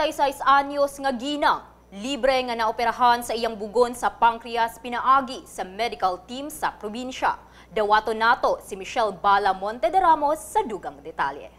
36 anyos nga ginang, libre nga naoperahan sa iyang bugon sa pancreas pinaagi sa medical team sa probinsya. Dawato nato si Michelle Bala Monte de Ramos sa dugang detalye.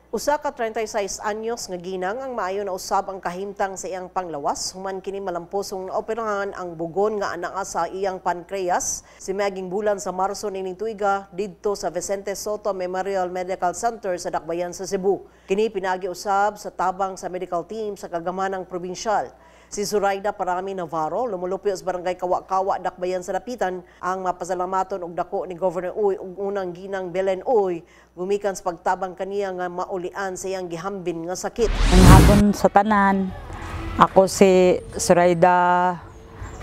Usa ka 36 anyos nga ginang ang maayo na usab ang kahimtang sa iyang panglawas human kini malamposong naoperahan ang bugon nga anaa sa iyang pancreas si miaging bulan sa Marso nining tuiga didto sa Vicente Sotto Memorial Medical Center sa Dakbayan sa Cebu. Kini pinaagi usab sa tabang sa medical team sa Kagamanang Probinsyal. Si Zuraida Parami Navarro, lumulupyo sa barangay Kawa-Kawa, Dakbayan sa Dapitan, ang mapasalamaton og dako ni Governor Uy ug unang ginang Belen Uy, gumikan sa pagtabang kaniya nga maulian sa iyang gihambin nga sakit. Ang hapon sa tanan, ako si Zuraida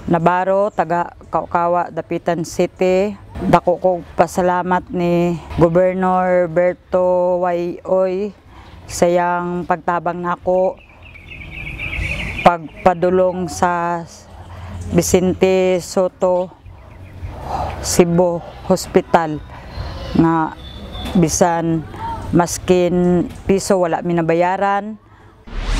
Navarro, taga Kawa-Kawa, Dapitan City. Dako ko pasalamat ni Governor Berto Y. Uy sa iyang pagtabang nako pagpadulong sa Vicente Sotto Cebu Hospital nga bisan maskin piso wala mi nabayaran.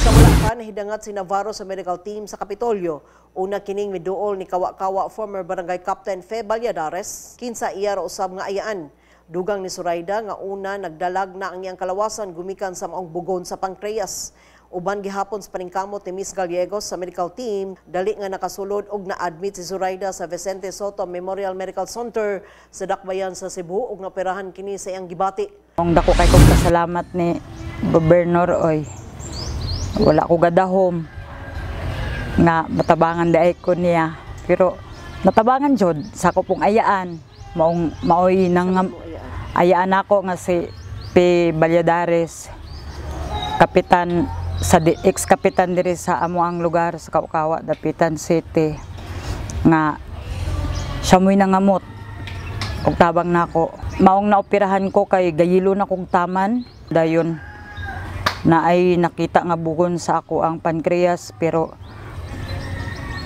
Sa wala pa nahidangat si Navarro sa medical team sa Kapitolyo. Una kining miduol ni Kawa-Kawa former barangay captain Fe Valladares kinsa iya ra usab nga ayaan. Dugang ni Zuraida nga una nagdalag na ang iyang kalawasan gumikan sa maong bugon sa pancreas. Uban gihapon sa paningkamot ni Miss Gallegos sa medical team, dali nga nakasulod og na-admit si Zuraida sa Vicente Sotto Memorial Medical Center sa Dakbayan sa Cebu ug naoperahan kini sa iyang gibati. Ang dako kay kong pasalamat ni Gobernador Uy. Wala ko gadahom nga matabangan daay ko niya, pero natabangan jud sa ako pong ayaan. Maong maoy nang ayaan ako nga si P. Valladares, kapitan sa ex-kapitan diri sa amo ang lugar sa Kawa-Kawa, Dapitan City, nga siya mo'y nangamot og tabang nako. Maong naoperahan ko kay gayilo na kong taman dayon na ay nakita nga bugon sa ako ang pancreas, pero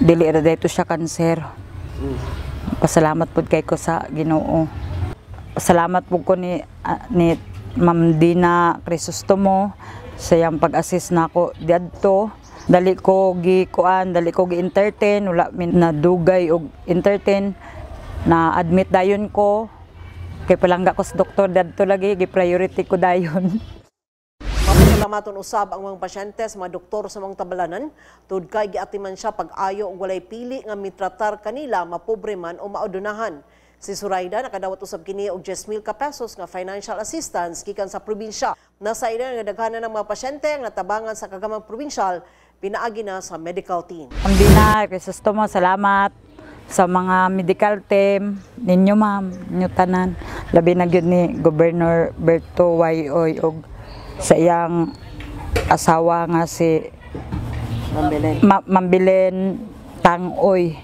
dili ra dayto siya kanser. Pasalamat pud kay ko sa Ginoo. Pasalamat pud ko ni Ma'am Dina Crisostomo sa iyang pag-assist nako diadto. Dali ko gi-kuan, dali ko gi-entertain, wala min nadugay og entertain, na admit dayon ko kay palangga ko sa doktor diadto lagi, gi-priority ko dayon. Mapasalamaton usab ang mga pasyente sa mga doktor sa mga tabalanan tud kay giatiman siya pag-ayo og walay pili nga mitratar kanila, mapobre man o maudunahan. Si Zuraida nakadawat usab kini og 10,000 ka pesos nga financial assistance gikan sa probinsya. Nasa ila nga daghanan ng mga pasyente ang natabangan sa Kagamang Probinsyal pinaagi na sa medical team. Ma'am Dina Crisostomo, salamat sa mga medical team ninyo ma'am, ninyo tanan. Labi na gyud ni Governor Berto Y. Uy og sa iyang asawa nga si Ma'am Belen Tangoy.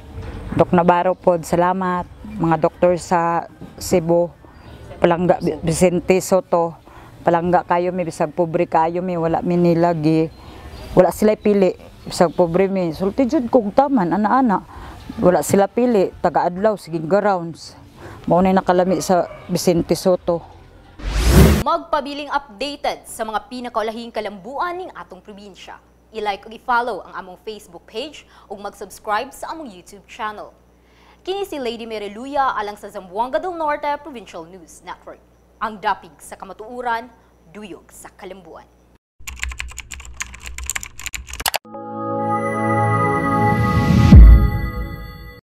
Dok Navarro pod, salamat. Mga doktor sa Cebu, palangga Vicente Sotto, palangga kayo mi, bisag pobre kayo mi, wala mi nila gi, wala sila pili, bisag pobre mi, sulti jud kog taman, ana-ana, wala sila pili, taga-adlaw, sige rounds. Mao na nakalami sa Vicente Sotto. Magpabiling updated sa mga pinakaulahing kalambuan ning atong probinsya. I-like ug i-follow ang among Facebook page ug mag-subscribe sa among YouTube channel. Kini si Lady Mereluya alang sa Zamboanga del Norte Provincial News Network. Ang dapig sa kamatuoran, duyog sa kalambuan.